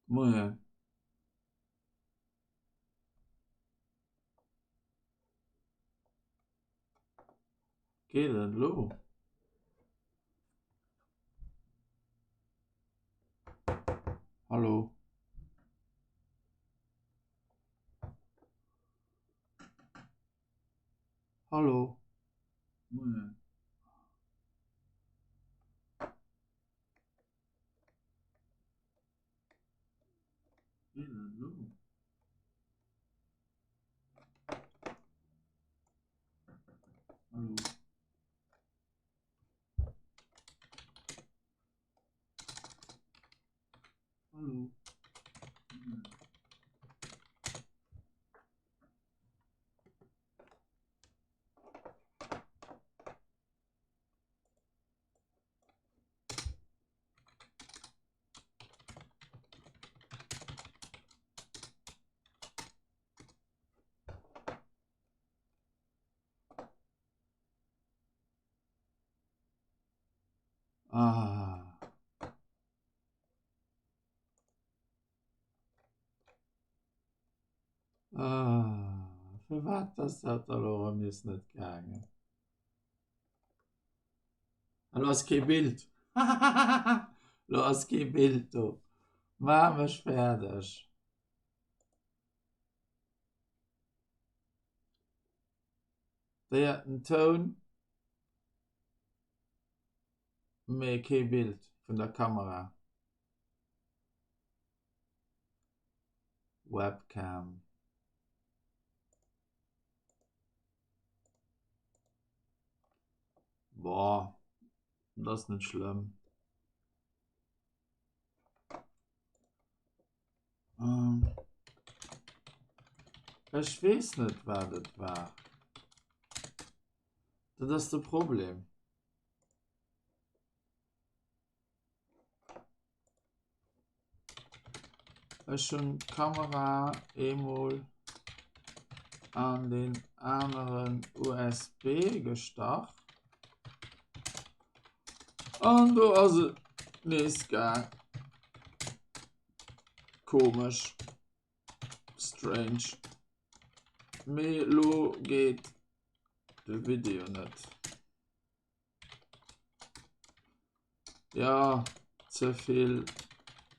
Moien. Geet et elo? Hallo? Hallo? Moien. Geet et elo? Hallo? Hallo? Ah. Ah. Firwat ass dat da lo erëm nees net gaangen? Lo ass kee Bild. Lo ass kee Bild do. Maach mech fäerdeg. Déiert den Toun, mee kee Bild vun der Kamera. Webcam. Boah, dat ass net schlëmm. Ähm, ech weess net, wat et war. Dat ass de Problem. Ech hunn d'Kamera eemol an den aneren USB gestach. An do ass et nees gaang. Komesch. Strange. Mee lo geet de Video net. Ja, ze vill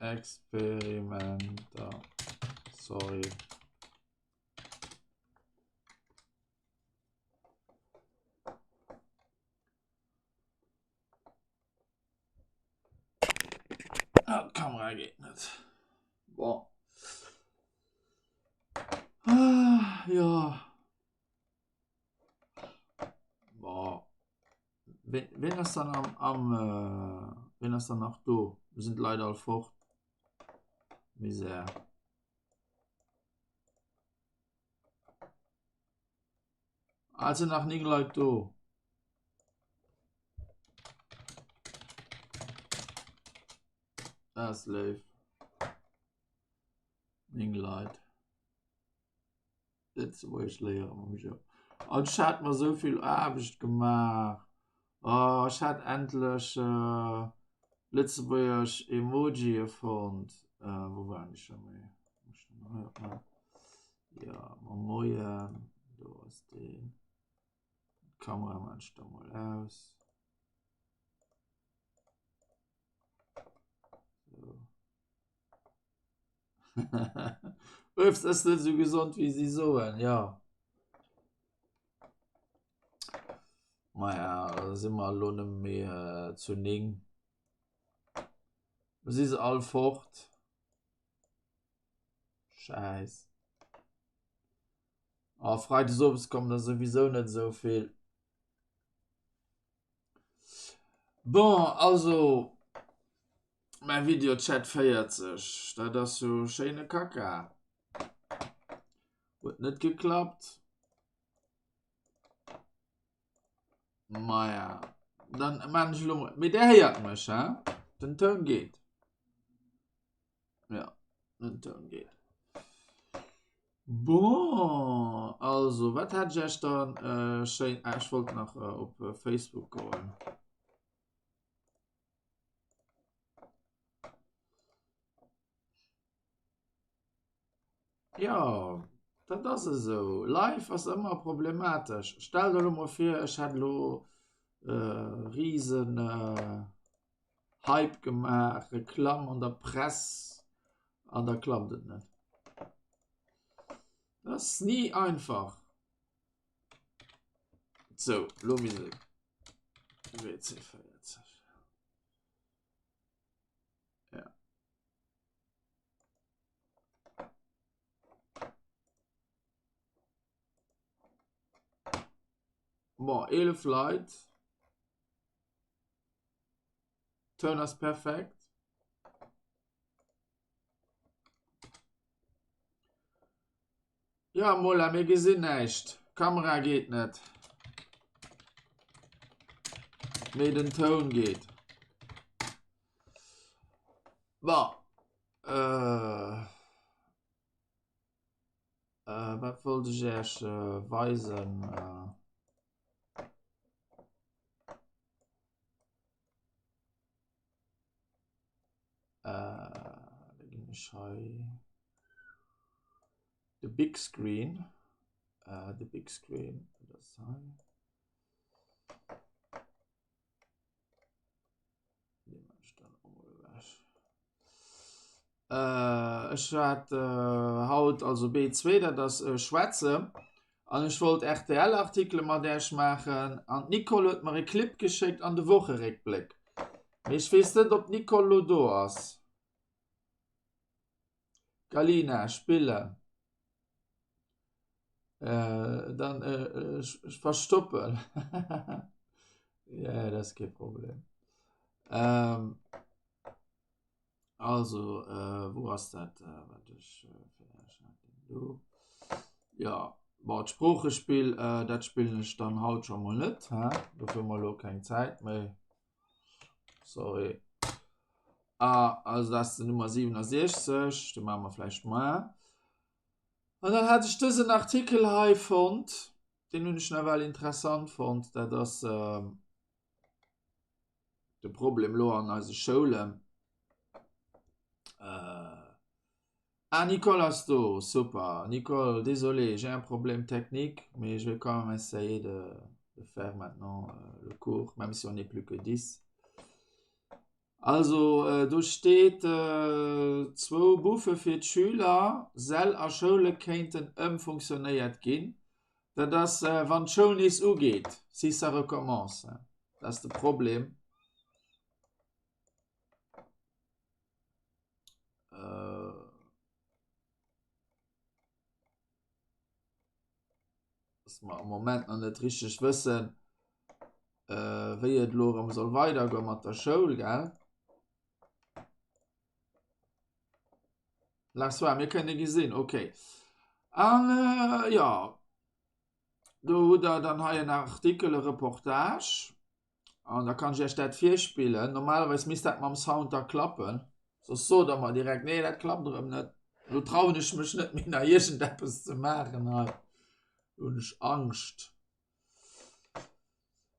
Experimenter. Sorry. Ah, d'Kamera geet net. Bon. Ah, ja. Boah. Wen, wen ass dann am, am äh, wen ass dann nach do? Wir sind leider all fort. Misär. Also nach 9 Leit do. Das ist léif. 9 Leit. Lëtzebuergesch léiere mam Jo. An ech hat mer esou vill Aarbecht gemaach. Oh, ech hat endlech äh, lëtzebuergesch Emojie fonnt. Äh, wou waren déi scho méi? Ja, mam Moien, do ass deen. D'Kamera maan ech da mol aus. So. Uebst ass net esou gesond wéi si soen, jo. Maja, da si mer elo nëmme méi äh, zu 9. Lo si se all fort. Schäiss. A oh, Freides owes kommen der souwisou net esou vill. Bon, also mäi Videochat 40, dat ass jo schéine Kacka. Huet net geklappt. Maja, dann man ech elo, mee der héiert mech, hä? Den Toun geet. Ja, den Toun geet. Bon, also, wat hat ech Iech dann äh, schéin, ah, ech wollt nach äh, op äh, Facebook goen. Jo, dat ass esou. Live ass ëmmer problematesch. Stell der elo mol vir, ech hätt elo e risen Hype gemaach, Reklamm an der Press an da klappt et net. Dat ass ni einfach. Sou, elo Musek. WC40. Ja. Bon, 11 Leit. Toun ass perfekt. Ja, Mola, mir gesinn näischt. Kamera geet net. Mee den Toun geet. Bon. Äh, äh, wat wollt ech Iech äh, weisen? Äh, da ginn ech hei de Big Screen, de Big Screen, dat ass hei. Dee maan ech dann och mol ewech. Ech hat haut also B2, dat ass Schwätze, an ech wollt RTL-Artikele mat Äech maachen an d'Nicole huet mer e Clip geschéckt an de Wocheréckbléck. Mee ech weess net, ob d'Nicole lo do ass. Galina, spillen. Dann ech verstoppen. Ja, dat ass kee Problem. Also äh, wou ass dat äh, wat ech äh, fir Iech hat? Do. Ja, bon, d'Sproochespill, äh, dat spillen ech dann haut scho mol net, hä? Dofir hu mer elo keng Zäit méi. Sorry. Ah, also dat ass den Nummer 67, de maache mer vläicht mar. An dann hat ech dësen Artikel hei fonnt, deen hunn ech nawell interessant fonnt, dat ass äh, de Problem lo an eise Schoulen. Äh, ah, Nicole ass do, super. Nicole, désolé, j'ai un problème technique, mais je vais quand même essayer de, de faire maintenant euh, le cours, même si on n'est plus que 10. Also, äh, do steet äh, zwou Buffe fir d'Schüler, Säll a Schoule kéinten ëmfunktionéiert ginn. Dat ass, äh, wann d'Schoul nees ugeet, si ça recommence. Dat ass de Problem. Äh, dass mer am Moment nach net richteg wëssen, äh, wéi et elo erëm soll weidergoe mat der Schoul, gell? Lass war, mir kënne gesinn, okay. An äh, ja, do hutt der dann hei en Artikel, e Reportage. An da kann ech iech dat virspillen. Normalerweis misst dat mam Sound da klappen. Soss sot der mer direkt, nee, dat klappt erëm net. Lo trauen ech mech net méi nach iergendeppes ze maachen hei. Lo hunn ech Angscht.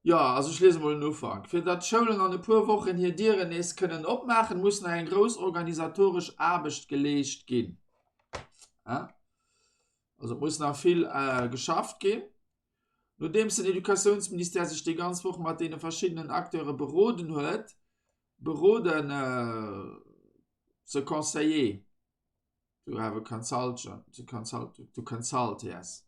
Jo, also ech liese mol den Ufank. Fir datt d'Schoulen an e puer Wochen hir Dieren nees kënnen opmaachen, muss nach eng grouss organisatoresch Aarbecht geleescht ginn. Also et muss nach vill geschafft ginn. Nodeems den Educatiounsministère sech déi ganz Woch mat deene verschiddenen Acteure beroden huet, beroden, se conseiller, to have a consultion, to consult, to consult, yes,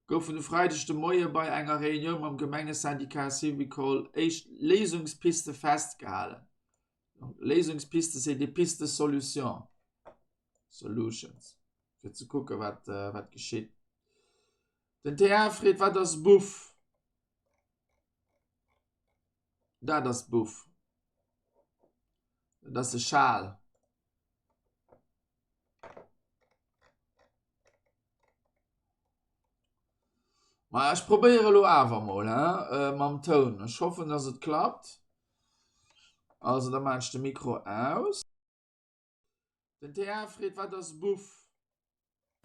goufen e Freideg de Moie bei enger Reunioun mam Gemengesyndicat Syvicol éischt Léisungspiste festgehalen. Donc Léisungspiste, c'est des pistes de solution, solutions, fir ze kucke wat, wat geschitt. Den TA freet, wat ass Buff? Dat ass Buff. Dat ass e Schal. Ma ech probéiere lo awer mol he äh, mam Toun. Ech hoffen, dass et klappt. Also da maan ech de Mikro aus. Den TA freet, wat ass Buff?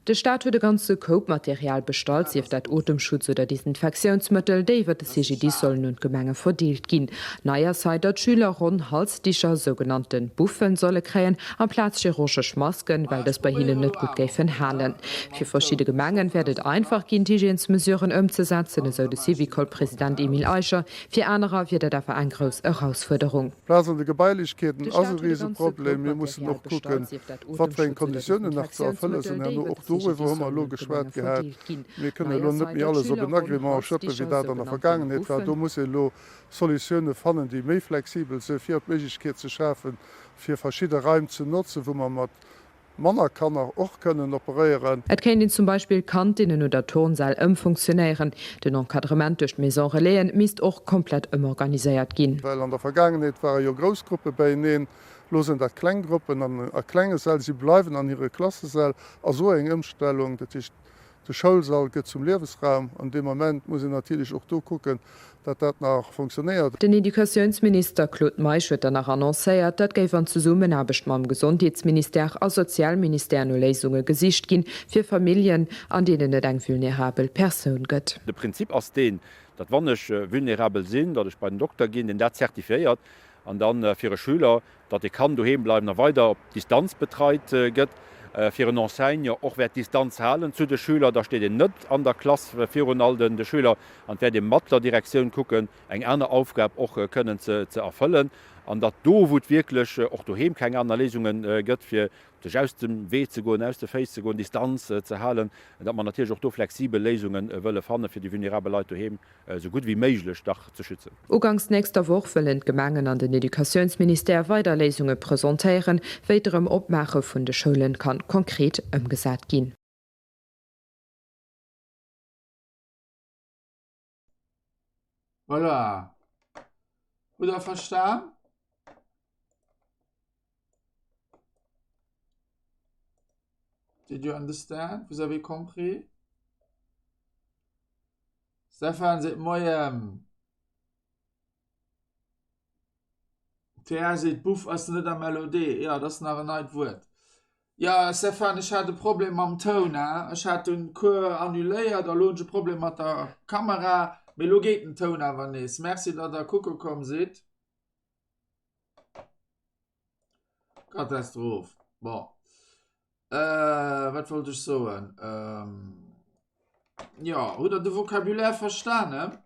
De Staat huet e ganze Koup Material bestallt, sief dat Otemschutz oder Desinfektiounsmëttel, déi iwwer de CGDIS sollen un d'Gemenge verdeelt ginn. Nei ass hei, datt Schüler ronn Halsdicher, sougenannte Buffen, solle kréien, amplaz chirurgesch Masken, well dës bei hinnen net gutt géifen halen. Fir verschidde Gemengen wäert et einfach ginn, d'Hygiènesmesuren ëmzesetzen, esou de Syvicol-President Emile Eicher. Fir anerer wier dat awer eng grouss Erausfuerderung. D'Plaz an de Gebailechkeeten ass e Riseproblem. Mir mussen och kucken, wat fir eng Konditiounen nach ze erfëlle sinn herno. Och doriwwer hu mer elo geschwat gehat. Mir kënnen elo net méi alles op en Agrément schëppen, wéi dat an der Vergaangenheet war. Do muss een elo Solutioune fannen, déi méi flexibel sinn, fir och d'Méiglechkeet ze schafen, fir verschidde Raim ze notzen, wou mer mat manner Kanner och kënnen operéieren. Et kéint een zum Beispill Kantinnen oder Turnsäll ëmfunktionéieren. Den Encadrement duerch d'Maison Relaisen misst och komplett ëmorganiséiert ginn. Well an der Vergaangenheet ware jo grouss Gruppe beieneen, elo sinn dat kleng Gruppen an a klenge Säll. Si bleiwen an hire Klassesäll. A sou eng Ëmstellung, dat heescht De Schoulsall gëtt zum Liewesraum an dee Moment muss een natierlech och do kucken, datt dat nach fonctionnéiert. Den Educatiounsminister Claude Meisch huet dann nach annoncéiert, datt géif an Zesummenaarbecht mam Gesondheetsministère a Sozialministère no Léisunge gesicht ginn, fir Familljen, an deenen et eng vulnerabel Persoun gëtt. De Prinzip ass deen, datt wann ech vulnerabel sinn, datt ech bei den Dokter ginn, deen dat zertifiéiert an dann fir e Schüler datt e kann doheem bleiwen a weider op Distanz betreit gëtt, fir en Enseignant och wäert Distanz halen zu de Schüler, da steet een net an der Klass virun all de Schüler an et wäert ee mat der Direktioun kucken, eng aner Aufgab och kënnen ze erfëllen an datt do, wou et wierklech och doheem keng aner Léisunge gëtt, fir sech aus dem Wee ze goen, aus de Féiss ze goen, Distanz ze halen, datt mer natierlech och do flexibel Léisunge wëlle fanne fir déi vulnerabel Leit doheem esou gutt ewéi méiglech dach ze schützen. Uganks nächster Woch wëllen d'Gemengen an den Educatiounsministère weider Léisunge presentéieren, wéi d'Erëm-Opmaache vun de Schoulen kann konkret ëmgesat ginn. Voilà. Hutt der verstan? Did you understand? Vous avez compris? Stefan seet Moien. TR seet Buff ass net am LOD. Ja, dat ass nach en neit Wuert. Ja, Stefan, ech hat e Problem mam Toun. Ech hat den Cours annuléiert a lo hunn ech e Problem mat der Kamera. Mee lo geet den Toun awer nees. Merci, datt der kucke komm sidd. Katastroph. Bon. Äh, wat wollt ech soen? Ähm, ja, hutt der de Vocabulaire verstanen?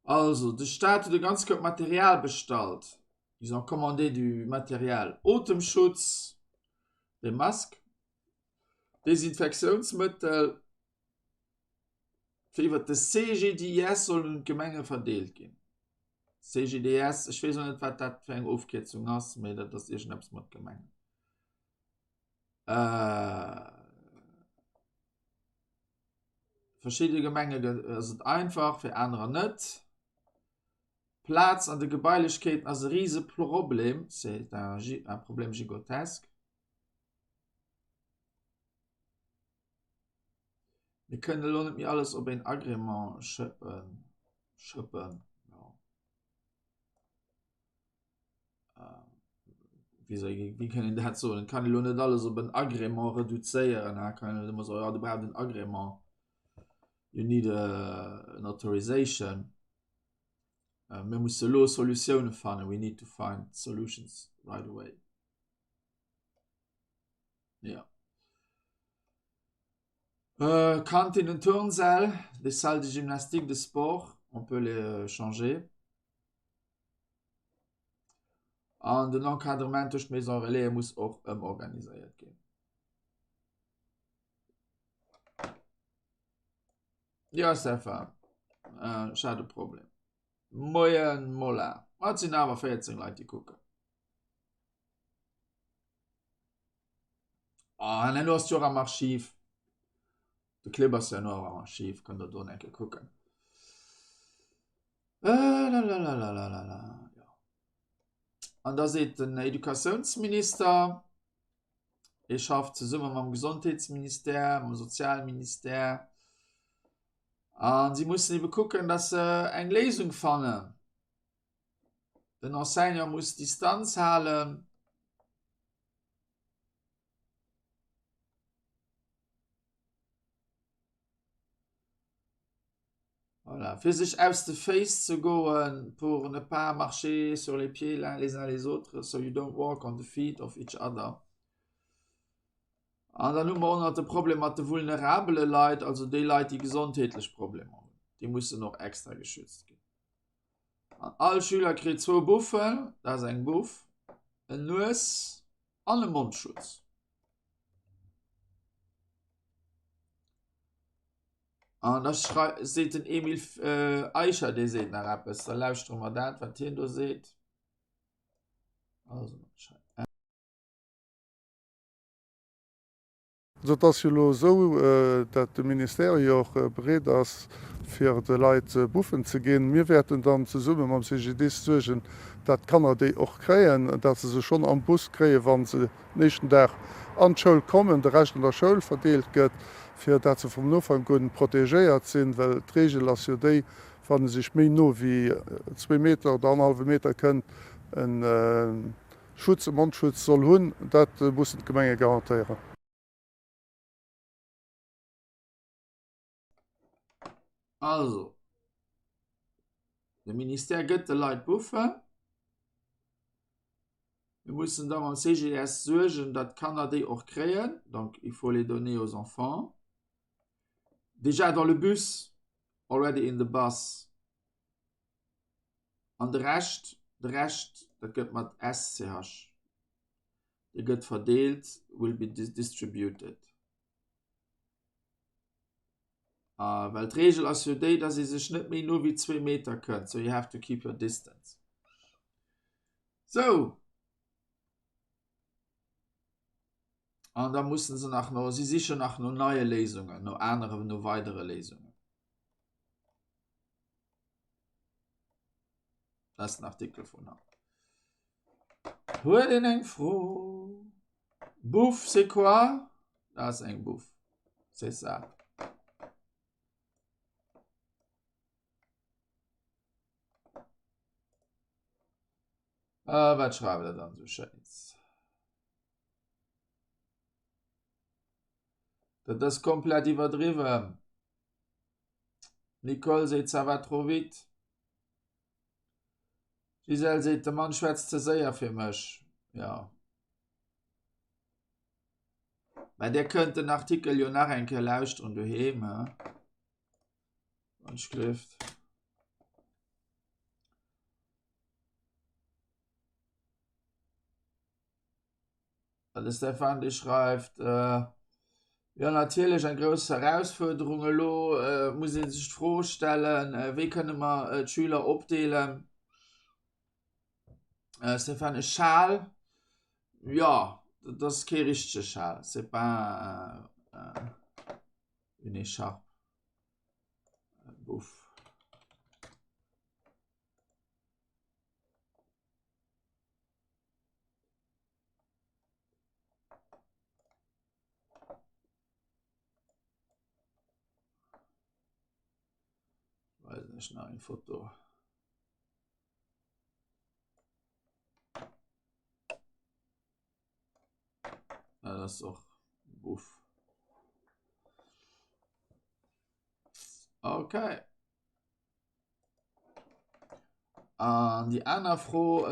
Also, de Staat huet e ganz Koup Material bestallt. Ils ont commandé du matériel. Otemschutz, des Masques, Desinfektiounsmëttel, fir iwwert de CGDIS sollen un d'Gemenge verdeelt ginn. CGDIS, ech weess och net, wat dat fir eng Ofkierzung ass, mee dat ass iergendeppes mat Gemengen. Äh, verschidde Gemenge ass et einfach, fir anerer net. Plaz an de Gebailechkeeten ass e Riseproblem, c'est un, un problème gigantesque. Mir kënnen elo net méi alles op een Agrément schëppen, schëppen, jo. Wéi soll, wéi kann een dat soen? Et kann een elo net alles op en Agrément reduzéieren, hein, kann een net ëmmer soen, jo, du brauchs en Agrément, you need an authorization. Mir musse elo Solutioune fannen, we need to find solutions right away. Ja. Euh, Kantinen, Turnsäll, des salles de gymnastique, de sport, on peut les euh, changer. An den Encadrement duerch d'Maison Relais muss och ëmorganiséiert ginn. Ja, Stefan, äh, ech hat e Problem. Moien, Mola. Ma et sinn awer 14 Leit, déi kucken. Ah, an elo ass jo am Archiv. De Clip ass jo elo am Archiv, kënnt der do eng Kéier kucken. Äh, lalalala, ja. An da seet den Educatiounsminister, e schafft zesumme mam Gesondheetsministère, mam Sozialministère, an si mussen ebe kucken, dass se eng Léisung fannen. Den Enseignant muss Distanz halen. Voilà. Fir sech aus de Féiss ze goen, pour ne pas marcher sur les pieds l'un les uns les autres, so you don't walk on the feet of each other. An dann hu mer och nach de Problem mat de vulnerabele Leit, also déi Leit, déi gesondheetlech Problemer hunn. Déi mussen och extra geschützt ginn. An all Schüler kritt zwou Buffen, dat ass eng Buff, en Nues an e Mondschutz. An da seet den Emil äh, Eicher, dee seet nach eppes. Da lauschtere mer dat, wat hien do seet. Also, Also et ass jo elo esou, dat de Ministère jo och bereet ass, fir de Leit Buffen ze ginn. Mir wäerten dann zesumme mam CGDIS suergen, dat d'Kanner déi och kréien, dat se se schonn am Bus kréien, wa se den éischten Dag an d'Schoul kommen, de Rescht an der Schoul verdeelt gëtt, fir dat se vum Ufank un protegéiert sinn. Well d'Reegel ass jo déi, wann e sech méi no wéi zwee Meter oder annerhallwe Meter kënnt, e Schutz, e Mondschutz soll hunn. Dat mussen d'Gemenge garantéieren. Also, de Ministère gëtt de Leit Buffen. Mir mussen da mam CGDIS suergen, datt d'Kanner déi och kréien. Donc, il faut les donner aux enfants. Déjà dans le bus, already in the bus. An de Rescht, de Rescht, dat gëtt mat SCH, dee gëtt verdeelt, will be distributed. A well d'Reegel ass jo déi, dass ee sech net méi no wéi zwee Meter kënnt, so you have to keep your distance. Sou. An da mussen se nach no, si sichen nach no neie Léisungen, no aneren, no weidere Léisungen. Dat ass den Artikel vun haut. Huet een eng Fro? Bouffe, c'est quoi? Dat ass eng Bouffe. C'est ça. Äh, wat schreift der dann sou Schéins? Dat ass komplett iwwerdriwwen. Nicole seet, ça va trop vite. Gisèle seet, de Mann schwätzt ze séier fir mech. Ja. Mä Dir kënnt den Artikel jo nach eng Kéier lauschteren doheem, he? Wann ech gleeft. De Stefan dee schreift, Jo natierlech eng grouss Erausfuerderung. Elo muss ee sech d'Fro stellen, wéi kënne mer d'Schüler opdeelen? Stefan, E Schal, jo dat ass kee richtege Schal, c'est pas une écharpe. Bouf. Weisen ech nach eng Foto. Ja, das ist och Buff. Okay. An déi aner Fro,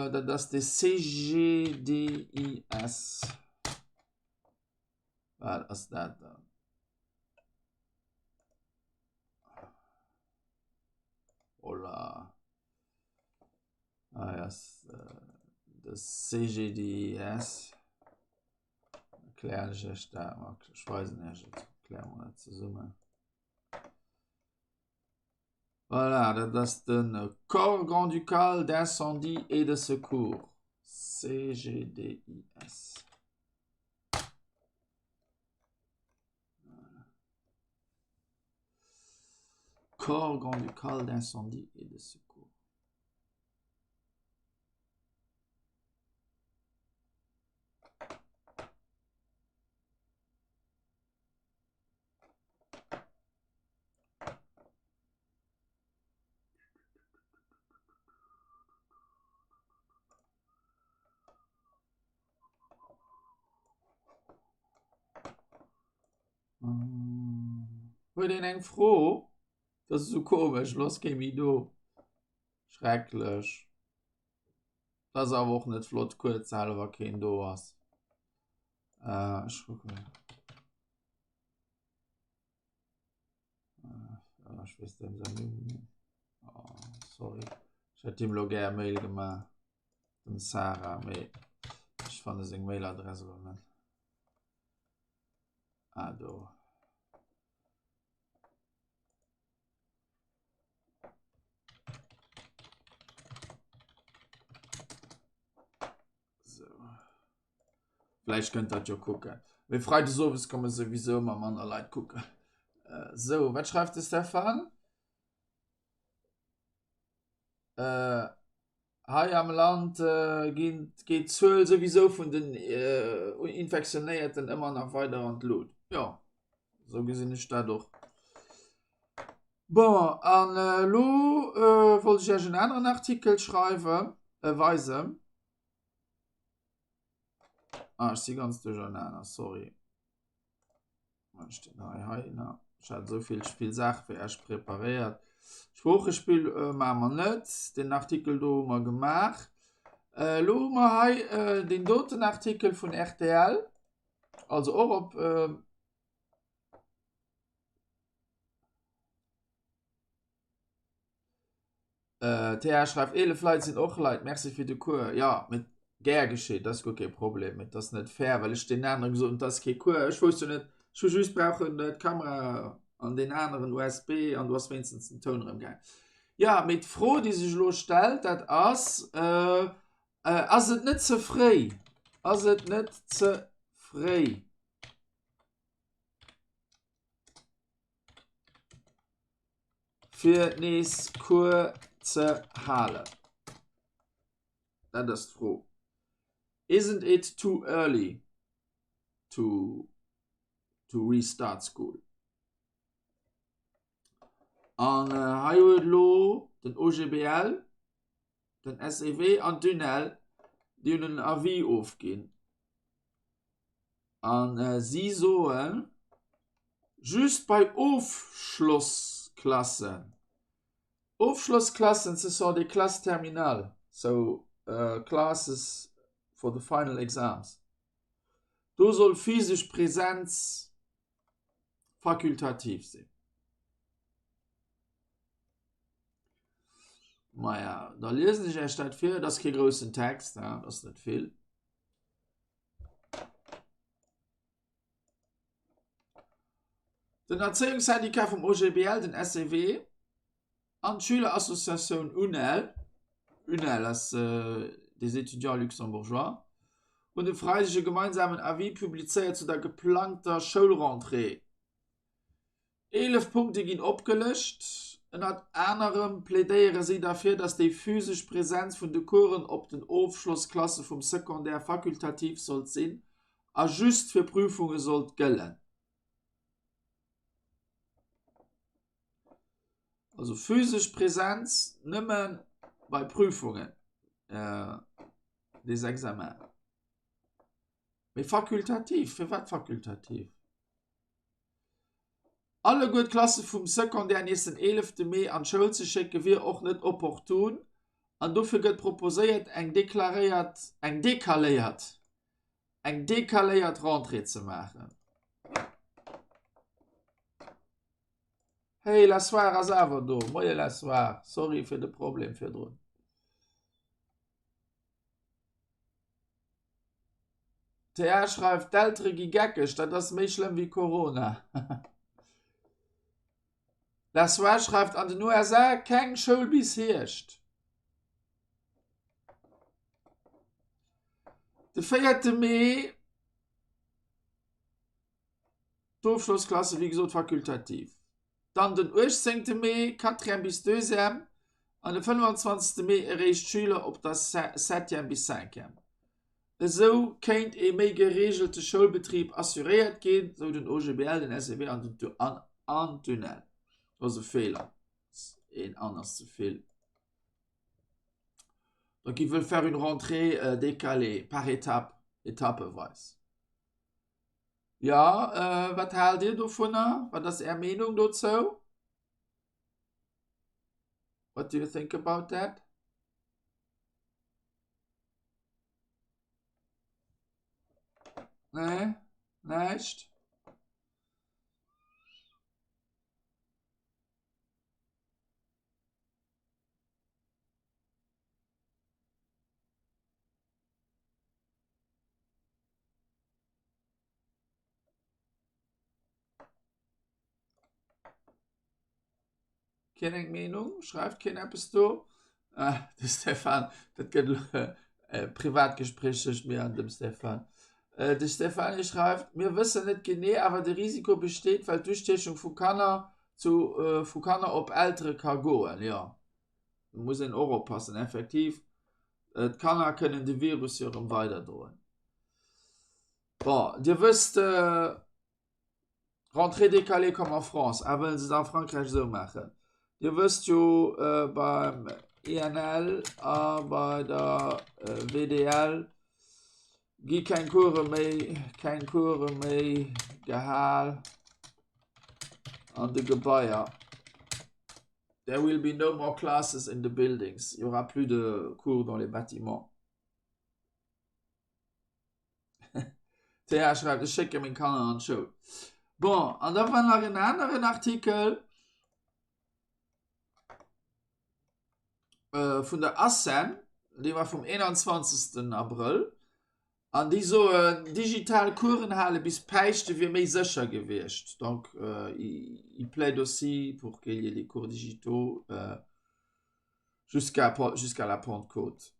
dat ass de CGDIS. Wat ass dat dann? Hola. Hei ass de CGDIS. Erklären ech iech dat, ech weisen iech et, erkläre mer dat zesummen. Voilà, dat ass de Corps grand-ducal d'incendie et de secours, CGDIS. Voilà. Corps grand-ducal d'incendie et de secours. Huet een eng Fro? Dat ass esou komesch, lo ass kee méi do. Schrecklech. Dat ass awer och net flott, Cours ze halen, wa keen do ass. Äh, ech kucken. Äh, ech weess dem säin Numm net. Oh, sorry. Ech hätt him lo gär e Mail gemaach, dem Sarah, mee ech fanne seng Mailadress elo net. Ah, do. So. Vläicht kënnt dat jo kucken. Mee Freides owes komme souwisou ëmmer manner Leit kucken. Äh, so, wat schreift de Stefan? Äh, hei am Land äh, ginn, geet d'Zuel souwisou vun den äh, Infektionéierten ëmmer nach weider an d'Lut. Ja, sou gesinn ech dat och. Bon, an elo äh, wollt ech Iech en aneren Artikel schreiwen, äh, weisen. Ah, ech si ganz duerchernaner, sorry. Wat steet hei hei na? Ech hat esou vill vill Saache fir Iech preparéiert. Sproochespill äh, maache mer net. Den Artikel do hu mer gemaach. Äh, lo hu mer hei äh, den doten Artikel vun rtl. Also och op äh, TH schreift, 11 Leit sinn och Leit, Merci fir de Cours. Jo, mee gär geschéet, dat ass guer kee Problem. Mee et ass net fair, well ech deenen anere gesot hunn, et ass kee Cours. Ech wousst jo net, ech hu just brauchen d'Kamera an deen aneren USB an du ass wéinstens den Toun erëm gaang. Jo, mee d'Fro, déi sech elo stellt, dat ass, Ass et net ze fréi? Ass et net ze fréi? Fir nees Cours ze halen? Dat ass d'Fro. Isn't it too early to to restart school? An hei huet elo den OGBL, den SEW an d'UNEL, déi hunn en Avis ofginn. An si soen, just bei Ofschlossklassen, Ofschlossklassen, ce sont des classes terminales, so classes for the final exams, do soll physesch Präsenz fakultativ sinn. Maja, da liesen ech Iech dat vir. Et ass kee groussen Text, et ass net vill. Den Erzéiungssyndicat vum OGBL, den SEW, an d'Schülerassociatioun UNEL, UNEL ass des étudiants luxembourgeois, hunn e Freideg e gemeinsamen Avis publizéiert zu der geplangter Schoulrentrée. 11 Punkte ginn opgelëscht. Ënnert anerem plädéiere si derfir, datt déi physesch Presenz vun de Coursen op den Ofschlossklasse vum Secondaire fakultativ sollt sinn a just fir Prüfunge sollt gëllen. Also physesch Presenz nëmme bei Prüfungen, des examens. Mee fakultativ, firwat fakultativ? Alleguer d'Klasse vum Secondaire nees den eelefte Mee an d'Schoul ze schécke wier och net opportun an dofir gëtt proposéiert eng deklaréiert, eng decaléiert, eng decaléiert Rentrée ze maachen. Hey, la soir ass awer do. Moie la soir, sorry fir de Problem virdrun. TH schreift, D'Eltere gi geckeg, dat ass méi schlëmm wéi Corona. La Soie schreift, An den USA keng Schoul bis Hierscht. De véierte Mee, d'Ofschlossklasse wéi gesot fakultativ. Dann den 18 Mee, Quatrième bis Deuxième, an de 25 Mee eréischt d'Schüler op der Septième bis Cinquième. Esou kéint ee méi gereegelte Schoulbetrib assuréiert ginn, sou den OGBL, den SEW an den an d'UNEL. Do ass e Feeler, een an ass ze vill. Donc ils veulent faire une rentrée décalée, par étapes, etappeweis. Jo, wat haalt Dir dovunner? Wat ass Är Meenung dozou? What do you think about that? Nee, näischt? Keen eng Meenung? Schreift keen eppes do? Ah, de Stefan, dat gëtt elo e Privatgespréich tëscht mir an dem Stefan. Äh, de Stefani schreift, Mir wëssen net genee, awer de Risiko besteet, well d'Ustiechung vu Kanner zu, äh, vu Kanner op Eltere ka goen. Jo, do muss een och oppassen, effektiv. Äh, d'Kanner kënnen de Virus jo erëm weiderdroen. Bon, Dir wësst, äh, Rentrée décalée comme en France, ah wëllen se et a Frankräich esou maachen? Dir wësst jo beim INL a bei der WDL gi keng Coure méi, keng Coure méi gehal an de Gebaier. There will be no more classes in the buildings, il y aura plus de cours dans les bâtiments. D'Thea schreift, ech schécke meng Kanner an d'Schoul. Bon, an da war nach en aneren Artikel äh, vun der ACEN, dee war vum 21. Abrëll, an déi soen, digital Coursen hale bis Päischte wier méi sécher gewiescht. Donc, euh, ils plaident aussi pour qu'il y ait des cours digitaux euh, jusqu'à jusqu'à la Pentecôte.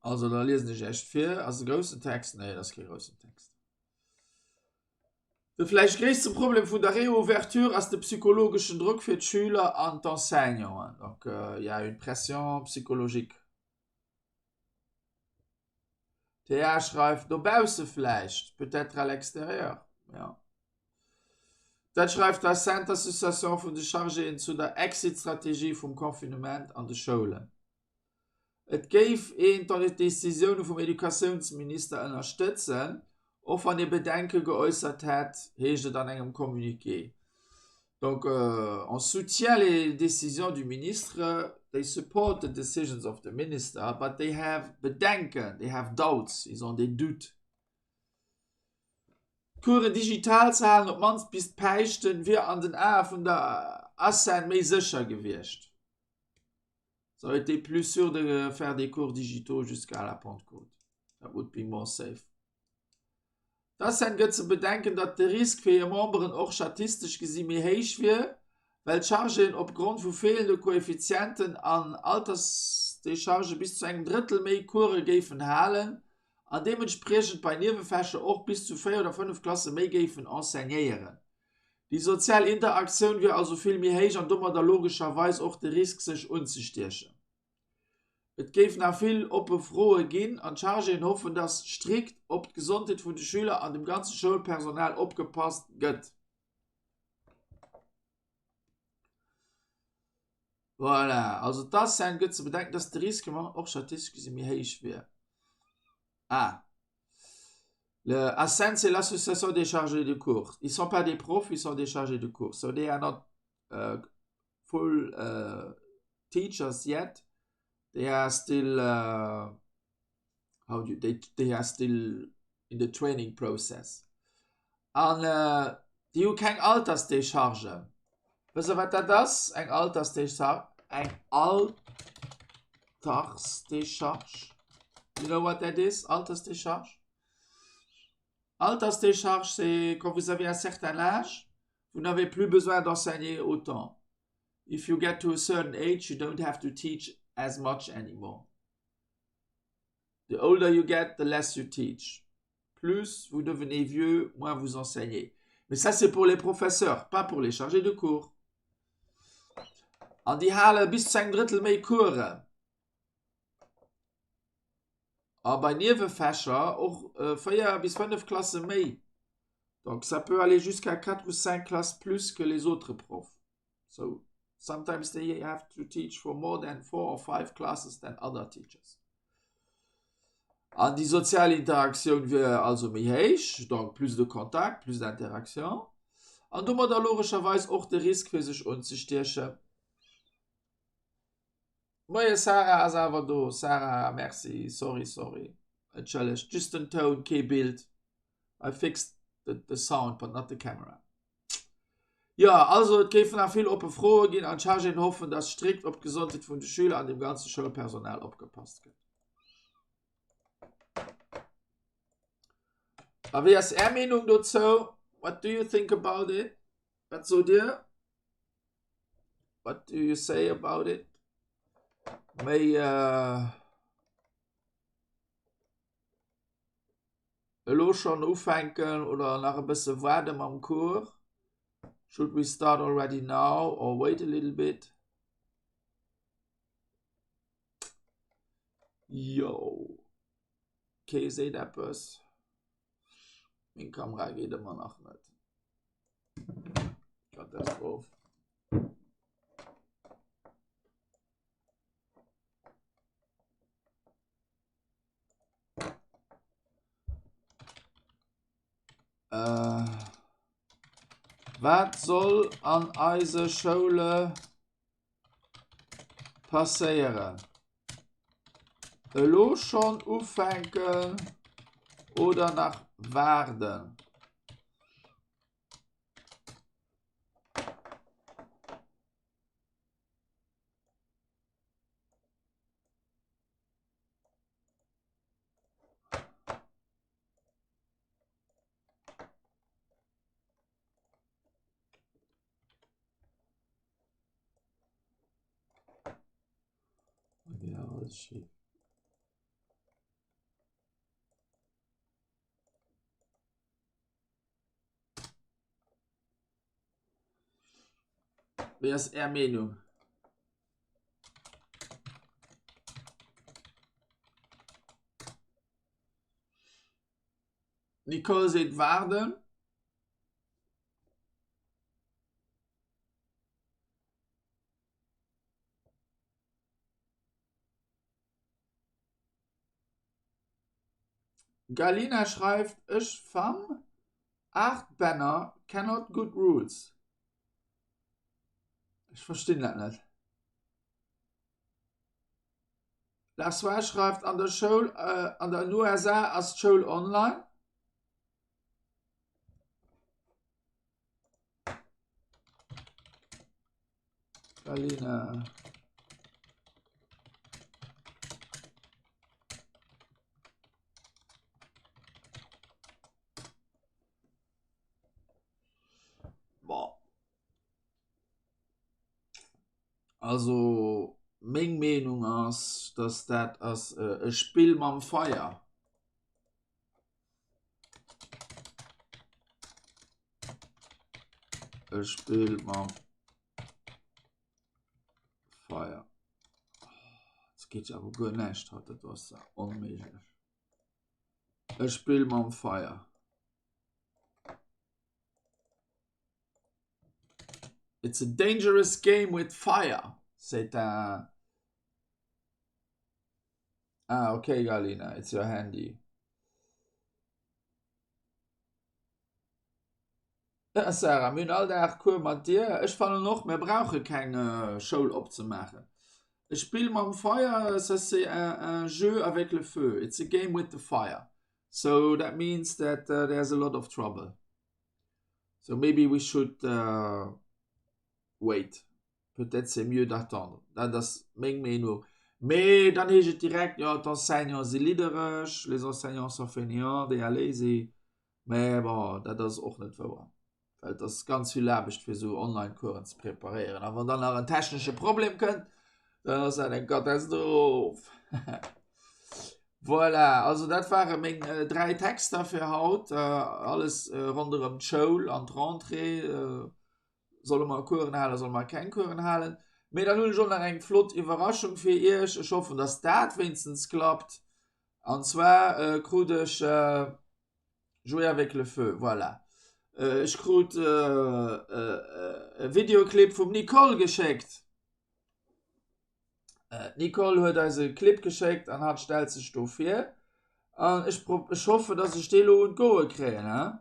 Also da liesen ech echt vir. Ass e groussen Text? Nee, dat ass kee groussen Text. De vläicht gréisste Problem vun der Reouverture ass de psychologeschen Drock fir d'Schüler an d'Enseignanten. Donc il y a une pression psychologique. D'Thea schreift, dobausse vläicht, peut-être à l'extérieur, ja. Dat schreift d'ACEN, d'Associatioun vun de Chargéen zu der Exit-Strategie vum Confinement an de Schoulen. Et géif een d'Decisioune vum Educatiounsminister ënnerstëtzen, och wann ee Bedenke geäussert hätt, heescht et an engem Communiqué. Donc on soutient les décisions du ministre, they support the decisions of the minister, but they have Bedenken, they have doubts, ils ont des doutes. D'Coursen digital ze halen, op d'mannst bis d'Päischten, wier an den Ae vun der ACEN méi sécher gewiescht. Ça aurait été plus sûr de faire des cours digitaux jusqu'à la Pentecôte. That would be more safe. D'ACEN gëtt ze bedenken, datt de Risk fir hir Memberen och statistesch gesi méi héich wier, well d'Chargéen opgrond vu feelende Koeffizienten an Altersdechargë bis zu engem Drëttel méi Course géifen halen an deementspriechend bei Niewefächer och bis zu 4 oder 5 Klasse méi géifen enseignéieren. Déi sozial Interaktioun wier also vill méi héich an domadder logescherweis och de Risk sech unzestiechen. Et géif nach vill oppe Froe ginn an d'Chargéen hoffen, datt strikt op d'Gesondheet vun de Schüler an dem ganze Schoulpersonal opgepasst gëtt. Voilà, also d'ACEN gëtt ze bedenken, datt de Risque och statistesch gesi méi héich wier. Ah. Le ACEN, c'est l'association des chargés de cours. Ils sont pas des profs, ils sont des chargés de cours. So they are not uh, full uh, teachers yet. They are still uh, how do you, they, they are still in the training process. An uh, déi hu keng Altersdecharge. Wësst der wat dat ass? Eng Altersdecharge? Eng Altersdecharge? You know what that is? Altersdecharge? Altersdecharge, c'est quand vous avez un certain âge, vous n'avez plus besoin d'enseigner autant. If you get to a certain age, you don't have to teach as much anymore. The older you get, the less you teach. Plus vous devenez vieux, moins vous enseignez. Mais ça, c'est pour les professeurs, pas pour les chargés de cours. An déi hale bis zu engem Drëttel méi Coursen. A bei Niewefächer och 4 bis 5 Klasse méi. Donc ça peut aller jusqu'à 4 ou 5 classes plus que les autres profs. So sometimes they have to teach for more than 4 or 5 classes than other teachers. An déi sozial Interaktioun wier also méi héich, donc plus de contact, plus d'interaction. An domadder logescherweis och de Risk fir sech unzestiechen. Moie Sarah ass awer do. Sarah, merci, sorry, sorry. Entschëllegt, just den Toun, kee Bild. I fixed the, the sound, but not the camera. Jo, also et géifen nach vill oppe Froe ginn an d'Chargéen hoffen, dass strikt op d'Gesondheet vun de Schüler an dem ganze Schoulpersonal opgepasst gëtt. A wéi ass Är Meenung dozou? What do you think about it? Wat sot Dir? What do you say about it? Méi äh, Elo schonn ufänken oder nach e bësse waarde mam Cours? Should we start already now or wait a little bit? Jo. Kee seet eppes. Meng Kamera geet ëmmer nach net. Katastroph. Äh, wat soll an eise Schoule passéieren? Elo schonn ufänken oder nach waarden? Wéi ass Är Meenung? D'Nicole seet waarden. Galina schreift, Ech fam 8 Bänner cannot good rules. Ech verstinn dat net. Lassois schreift, An der Schoul, an den USA ass d'Schoul online. Galina. Bon. Also meng Meenung ass, dass dat ass e Spill mam Feier. E Spill mam Feier. Et geet jo awer guer näischt haut, dat ass ja onméiglech. E Spill mam Feier. It's a dangerous game with fire, seet der. Ah, okay, Galina, it's your handy. Ja, Sarah, mir hunn all Dag Cours mat dir. Ech fannen och, mir brauche keng äh, Schoul opzemaachen. E Spill mam Feier, ça c'est un, un jeu avec le feu. It's a game with the fire. So that means that uh, there's a lot of trouble. So maybe we should uh, wait. Peut-être c'est mieux d'attendre. Dat ass meng Meenung. Mee dann heescht et direkt, jo, d'Enseignants si liddereg, les enseignants sont fainéants, they are lazy. Mä bon, dat ass och net wouer. Well et ass ganz vill Aarbecht fir esou Online-Coursen ze preparéieren. A wann dann nach en technesche Problem kënnt, dann ass dat eng Katastroph. Voilà, also dat ware meng 3 Texter fir haut. Alles ronderëm d'Schoul an d'Rentrée. Solle mer Coursen halen, solle mer keng Coursen halen? Mee dann hunn ech och nach eng flott Iwwerraschung fir iech. Ech hoffen, dass dat wéinstens klappt. An zwar äh, krut ech äh, Jouer avec le feu, voilà. Äh, ech krut äh, äh, e Videoclip vum Nicole geschéckt. Äh, D'Nicole huet eis e Clip geschéckt an hat stellt sech do vir. An ech, ech hoffen, dass ech dee lo un d'Goe kréien. Hein?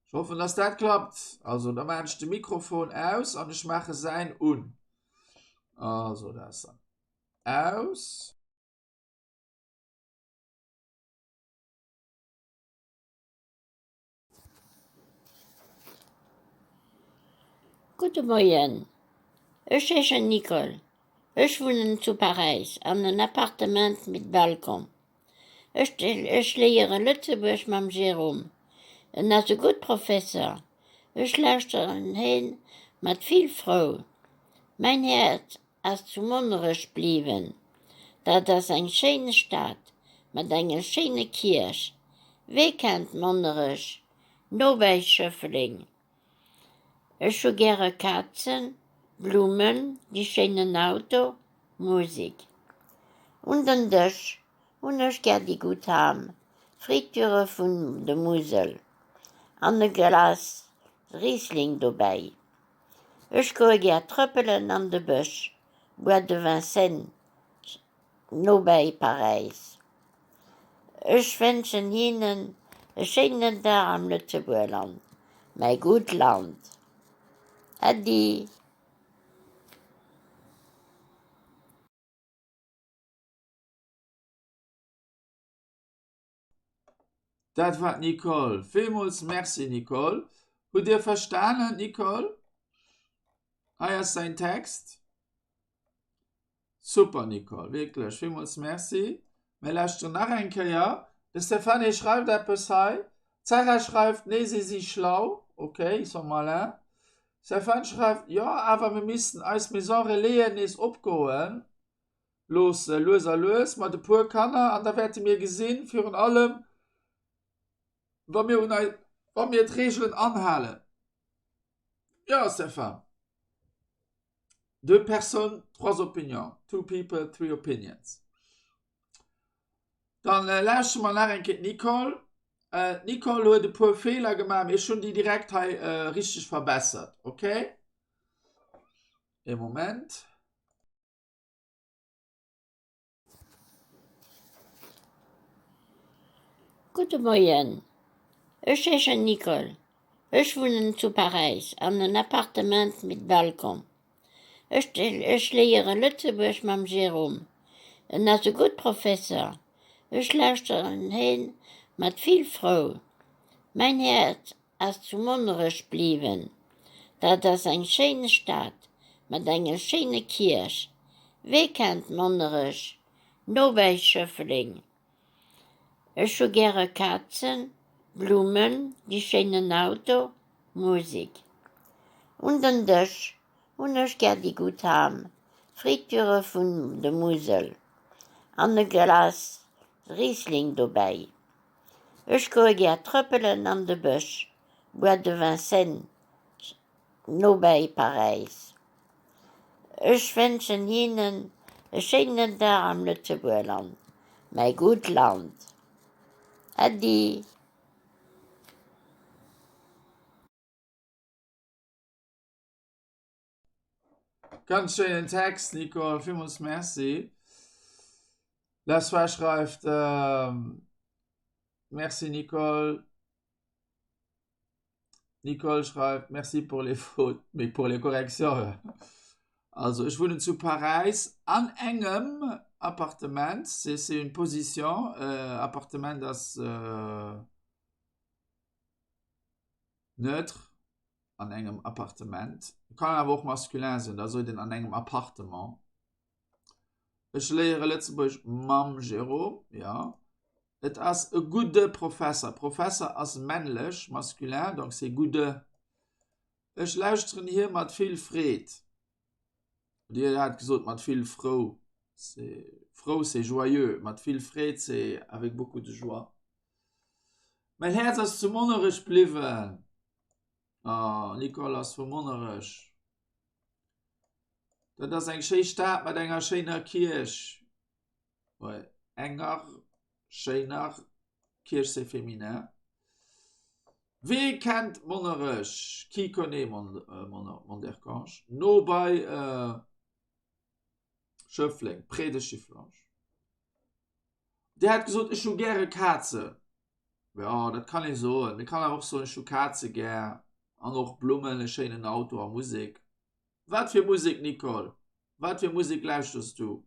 Ech hoffen, dass dat klappt. Also, da maachen ech de Mikrofon aus an ech maache säin un. Also, dat ass dann aus. Gudde Moien, ech heeschen Nicole. Ech wunnen zu Paräis an en Appartement mit Balcon. Ech ech léiere Lëtzebuerg mam Jérôme. En ass e gutt Professor. Ech lauschteren heen mat vill Frou. Mäin Häerz ass zu Monnerech bliwwen. Dat ass eng schéine Stad mat enger schéine Kierch. Wee kennt Monnerech? Nobäi Schëffleng. Ech hu gäre Kazen, Blummen, déi schéinen Auto, Musik. Un den Dësch hunn ech gär déi gutt Ham, Friture vun de Musel an e Glas Riesling dobäi. Ech goe gär trëppelen an de Bësch, Bois de Vincennes, nobäi Paräis. Ech wënschen hinnen e schéinen Dag am Lëtzebuerland, mäi gutt Land. Äddi. Dat war d'Nicole. Villmools Merci Nicole. Hutt Dir verstanen Nicole? Hei ass däin Text. Super Nicole, wierklech villmools Merci. Mir lauschteren nach eng Kéier. De Stéphane schreift eppes hei. D'Sarah schreift, nee si si schlau. Ok, ils sont malins. Stéphane schreift, jo awer mir missten eis Maison Relaisen nees opgoen. Loosse, lues a lues, mat e puer Kanner, an da wäerte mir gesinn, virun allem wa mir un eis, wa mir d'Reegelen anhalen. Jo, Stéphane. Deux personnes, trois opinions. Two people, three opinions. Dann äh, lauschteren mer nach eng Kéier d'Nicole. Äh, d'Nicole huet e puer Feeler gemaach, mee ech hunn déi direkt hei äh, richteg verbessert. Okay? E Moment. Gudde Moien, ech heeschen Nicole. Ech wunnen zu Paräis an en Appartement mit Balcon. Ech ech léiere Lëtzebuerg mam Jérôme. En ass e gutt Professor. Ech lauschteren heen mat vill Frou. Mäin Häerz ass zu Monnerech bliwwen. Dat ass eng schéine Stad mat enger schéine Kierch. Wee kennt Monnerech? Nobäi Schëffleng. Ech hu gäre Kazen, Blummen, déi schéinen Auto, Musik. Un den Dësch hunn ech gär déi gutt Ham, Friture vun de Musel an e Glas Riesling dobäi. Ech goe gär trëppelen an de Bësch, Bois de Vincennes, nobäi Paräis. Ech wënschen hinnen e schéinen Dag am Lëtzebuerland, mäi gutt Land. Äddi. Ganz schéinen Text, Nicole, villmools Merci. La Soie schreift, ähm, Merci Nicole. Nicole schreift, Merci pour les fautes, mais pour les corrections. Also ech wunnen zu Paräis an engem Appartement, c'est c'est une position, euh, Appartement ass euh, neutre. an engem Appartement. Kann awer och maskulin sinn, da sot een an engem Appartement. Ech léiere Lëtzebuergesch mam Jérôme, ja. Et ass e gudde Professer. Professer ass männlech, maskulin, donc c'est gudde. Ech lauschteren hie mat vill Freed. Dir hat gesot mat vill Frou. C'est frou, c'est joyeux. Mat vill Freed, c'est avec beaucoup de joie. Mäin Häerz ass zu Monnerech bliwwen. Oh, Nicole ass vu Monnerech. Dat ass eng schéi Stad mat enger schéiner Kierch. Ouais, enger schéiner Kierch, c'est féminin. Wee kennt Monnerech? Qui connaît Mon euh, Mon Monderkange? No bei äh, Schëffleng, près de Schifflange. Dir hat gesot, ech hu gäre Kazen. Jo, dat kann ee soen. Mee kann awer och soen, ech hu Kaze gär an och Blummen, e schéinen Auto a Musek. Wat fir Musek, Nicole? Wat fir Musek lauschters du?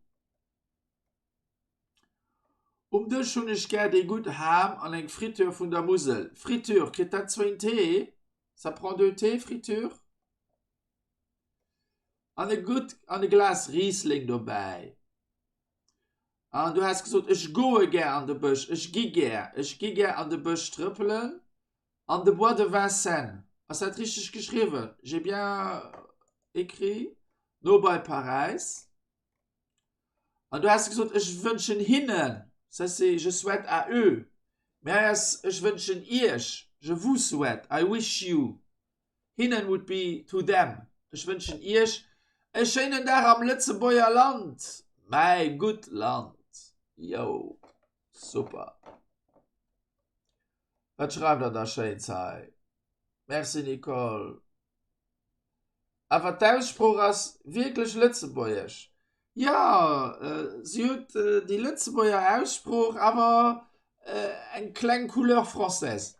Um Dësch hunn ech gär déi gutt Ham an eng Friture vun der Musel. Friture, kritt dat zwéin T? Ça prend deux T, Friture? An e gutt an e Glas Riesling dobäi. An du has gesot, ech goe gär an de Bësch, ech gi gär, ech gi gär an de Bësch trëppelen, an de Bois de Vincennes. Ass dat richteg geschriwwen? J'ai bien écrit? No bei Paräis. An du has gesot, ech wënschen hinnen, ça c'est je souhaite à eux, mä hei ass ech wënschen iech, je vous souhaite, I wish you. Hinnen would be to them. Ech wënschen iech e schéinen Dag am Lëtzebuerger Land, mäi gutt Land. Yo, super. Wat schreift der da Schéins hei? Merci Nicole. Awer d'Aussprooch ass wierklech lëtzebuergesch. Jo, si huet déi Lëtzebuerger Aussprooch, awer eng kleng Couleur française.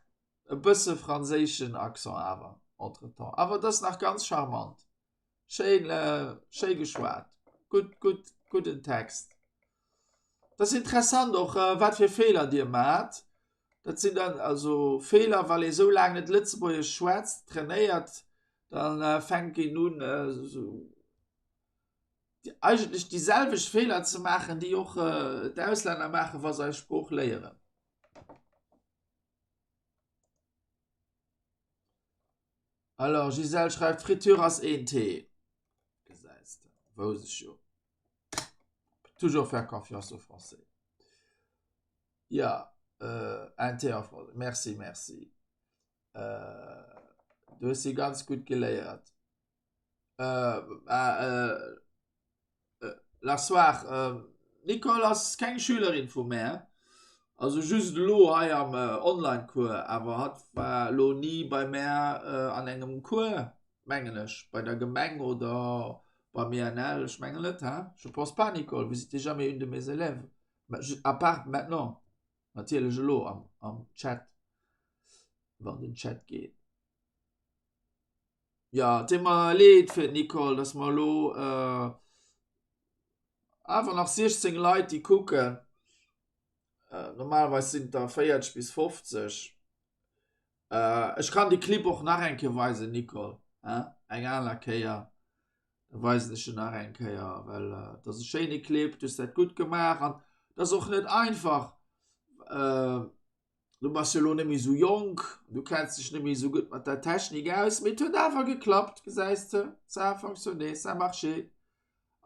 E bësse franséischen Accent awer entretemps. Awer et ass nach ganz charmant. Schéin, schéi geschwat. Gutt, gutt, gudden Text. Et ass interessant och, wat fir Feeler Dir maacht. Dat sinn dann also Feeler, well ee sou laang net Lëtzebuergesch schwätzt, trainéiert, da fänkt een un, esou eigentlech déi selwecht Feeler ze maachen, déi och d'Auslänner maachen, wa se eis Sprooch léieren. Alors, Gisèle schreift, Friture ass een T. Gesäis de, wousst ech jo. Toujours faire confiance aux Français. Ja, euh, un T en français. Merci, merci. Euh, du hues si ganz gutt geléiert. Äh, äh, äh, la soir, äh, Nicole ass keng Schülerin vu mär, also just elo hei am äh, Online-Cours, awer hatt war elo ni bei mär äh, an engem Cours, mengen ech, bei der Gemeng oder beim INL, ech mengen net, hein? Je pense pas, Nicole, vous étiez jamais une de mes élèves, à part maintenant, natierlech elo am, am Chat, wann den Chat geet. Ja, et deet mer leed fir d'Nicole, dass mer elo äh, awer nach 16 Leit déi kucken. Äh, normalerweis sinn et der 40 bis 50. Äh, ech kann de Clip och nach eng Kéier weisen, Nicole, hein? Eng aner Kéier. Da weisen ech en nach eng Kéier, well äh, dat ass e schéine Clip, du hues dat gutt gemaach an dat ass och net einfach. Äh, Du bass jo elo net méi esou jonk, du kenns dech net méi esou gutt mat der Technik aus, mee et huet awer geklappt, gesäis de, ça a fonctionné, ça a marché.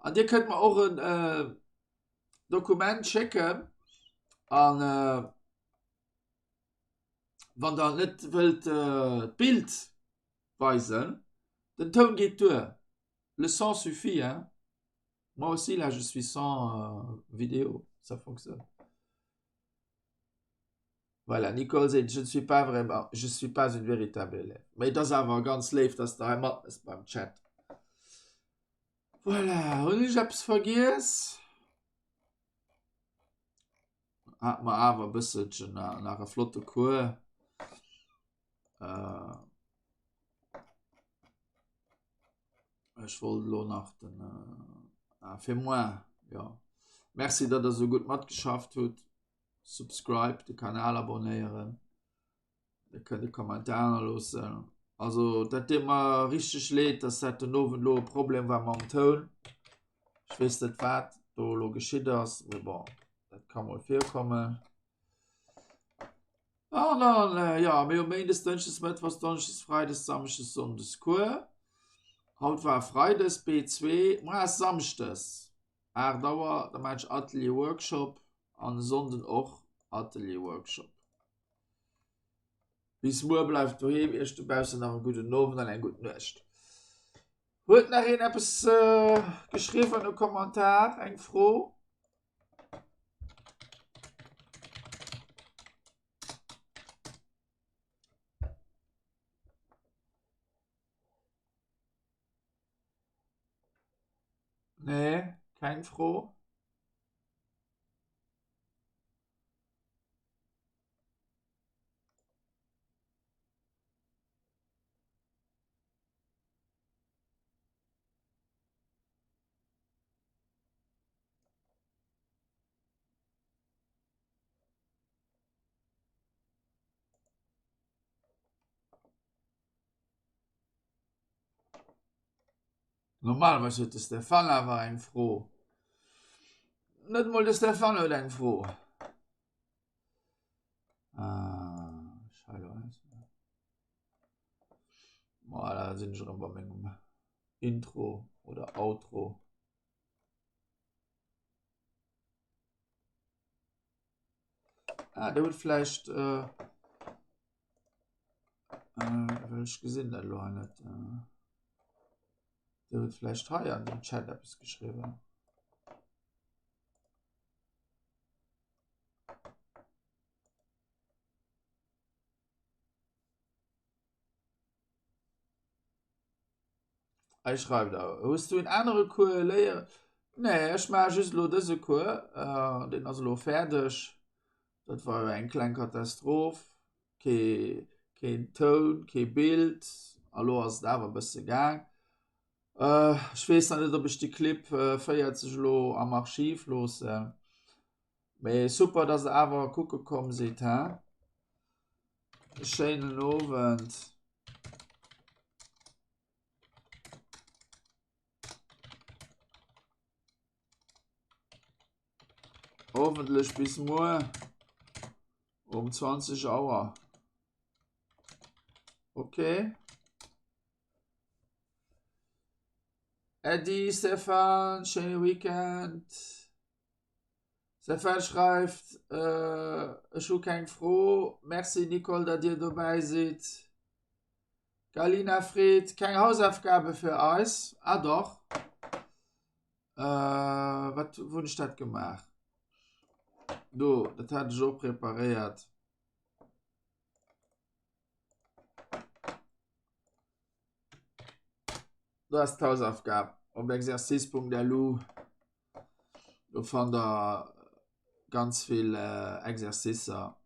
An Dir kënnt mer och en äh, Dokument schécken an äh, wann der net wëllt äh, d'Bild weisen, den Toun geet duer, le son suffit, hein. Moi aussi là je suis sans euh, vidéo, ça fonctionne. Voilà, Nicole seet, je ne suis pas vraiment, je suis pas une véritable élève. Mee et ass awer ganz léif, dass de hei matmëss beim Chat. Voilà, hunn ech eppes vergiess? Hat mer awer e bësselchen nach e flotte Cours. Äh, ech wollt elo nach den äh, ah, fir moi, ja. Merci, datt der esou gutt matgeschafft hutt. Subscribe, de Kanal abonnéieren. Dir kënnt e Kommentar hannerloossen. Also dat deet mer richteg leed, dass dat den Owend elo e Problem war mam Toun. Ech weess net wat do elo geschitt ass, mee bon, dat ka mol virkommen. An dann, äh, ja, mir hu Méindes, Dënschdes, Mëttwochs, Donneschdes, Freides, Samschdes, Sonndes Cours. Haut war Freides B2, muer ass Samschdes 8 Auer, da maachen ech Atelier Workshop an e Sonnden och Atelier Workshop. Bis muer, bleift doheem, iech dobaussen nach e gudden Owend an eng gutt Nuecht. Huet nach een eppes äh, geschriwwen, e Kommentar, eng Fro? Nee, keng Fro. Normalerweis huet de Stéphane awer eng Fro. Net mol de Stéphane huet eng Fro. Ah, voilà, sinn ech erëm bei mengem Intro oder Outro. Ah, der huet vläicht äh, äh, well ech gesinn dat elo hei net. Äh, der huet vläicht hei an den Chat eppes geschriwwen. Hei schreift awer, Hues du en anere Cours léieren? Nee, ech maache just elo dëse Cours, äh, deen ass elo fäerdeg. Dat war jo eng kleng Katastroph, kee, keen Toun, kee Bild, a lo ass et awer e bësse gaang. Äh, ech weess nach net, ob ech de Clip 40 elo am Archiv loossen, mee super, dass der awer kucke komm sidd, he? E schéinen Owend. Hoffentlech bis muer um 20 Auer. Okay. Äddi Stefan, schéine Weekend. Stefan schreift, äh, ech hu keng Fro. Merci Nicole, datt Dir dobäi sidd. Galina freet, keng Hausaufgabe fir eis? Ah doch. Äh, wat wou hunn ech dat gemaach? Do, dat hat ech och preparéiert. Do ass d'Hausaufgab op exercice.lu. Do fannt der ganz vill äh, Exercicer.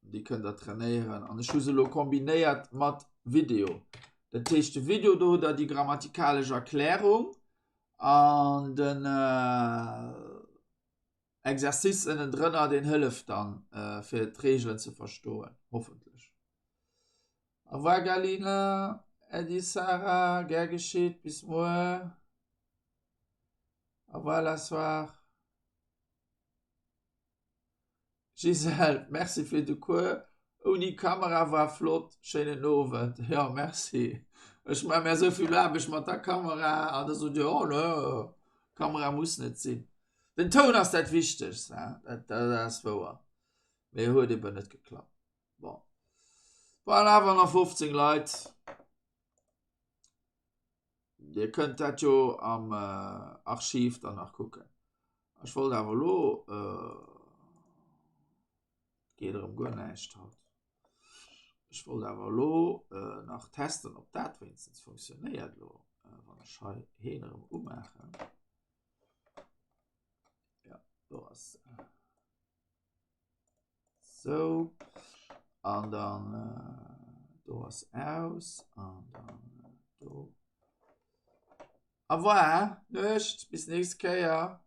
Déi kënnt der trainéieren. An ech hu se elo kombinéiert mat Video. Dat heescht de Video do hutt der déi grammatikalesch Erklärung an den äh, Exercice ënnendrënner deen hëlleft dann äh, fir d'Reegelen ze verstoen, hoffentlech. Au revoir Galina, Äddi Sarah, gär geschitt, bis muer. Au revoir la soir. Gisèle, merci fir de Cours ouni Kamera, war flott, schéinen Owend. Jo merci, ech man mär souvill Aarbecht mat der Kamera an da sot dir oh ne, Kamera muss net sinn. Den Toun ass dat wichtegst, dat ass wouer, mee huet eben net geklappt. Bon, waren awer nach 15 Leit. Dir kënnt dat jo am Archiv dann nach kucken. Ech wollt awer elo, et geet erëm guer näischt haut, ech wollt awer elo nach testen, ob dat wéinstens funktionéiert elo, wann ech hei heen erëm umaachen. Jo, do ass se. Sou, an dann do ass aus an dann do. Au revoir, Nuecht, bis nächst Kéier.